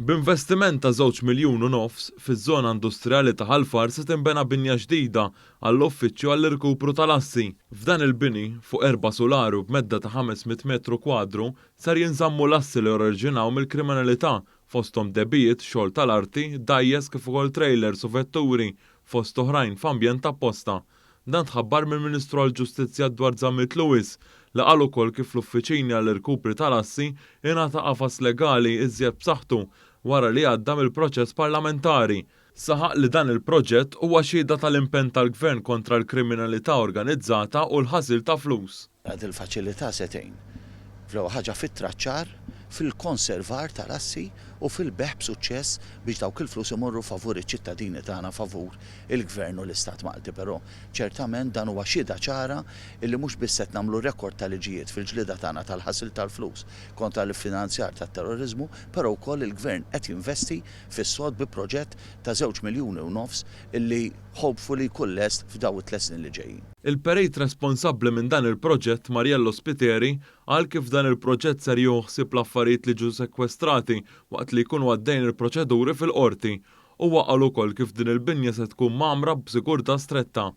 B'investiment ta' 2.5 miljun, fiż-żona industrijali ta' Ħal Far se tinbena binja ġdida għall-Uffiċċju għall-Irkupru tal-Assi. F'dan il-bini, fuq erba' sulari u b'medda ta' 500 metru kwadru, ser jinżammu l-assi li oriġinaw mill-kriminalità, fosthom dehbijiet, xogħol tal-arti, dgħajjes kif ukoll trailers u vetturi, fost oħrajn, f'ambjent apposta. Dan tħabbar mill-Ministru għall-Ġustizzja Edward Zammit Lewis, li qal ukoll kif l-uffiċini għall-irkupri tal-assi ingħata qafas legali iżjed b'saħħtu wara li għadda mill-proċess parlamentari. Saħaq li dan il-proġett huwa xhieda tal-impenn tal-Gvern kontra l-kriminalità organizzata u l-ħasil ta' flus. Il-faċilità se tgħin fl-ewwel ħaġa fit-traċċar, fil-konservar tal-assi u fil-bejgħ b'suċċess biex dawk il-flus imorru favur iċ-ċittadini tagħna, favur il-Gvern u l-Istat Malti. Però ċertament dan huwa xhieda ċara illi mhux biss qed nagħmlu rekord ta' liġijiet fil-ġlieda tagħna tal-ħasil tal-flus kontra l-finanzjar tat-terrorizmu, però wkoll il-Gvern qed jinvesti fis-sod bi proġett ta' 2.5 miljun illi hopefully jkun lest f'daw it-3 snin li ġejjin. Il-perit responsabbli minn dan il-proġett, Mariello Spiteri, qal kif dan il-proġett ser jieħu ħsieb l-affarijiet li ġew sekwestrati waqt li jkunu għaddejn il-proċeduri fil-qorti. Huwa qal ukoll kif din il-binja se tkun mgħammra b'sigurtà stretta.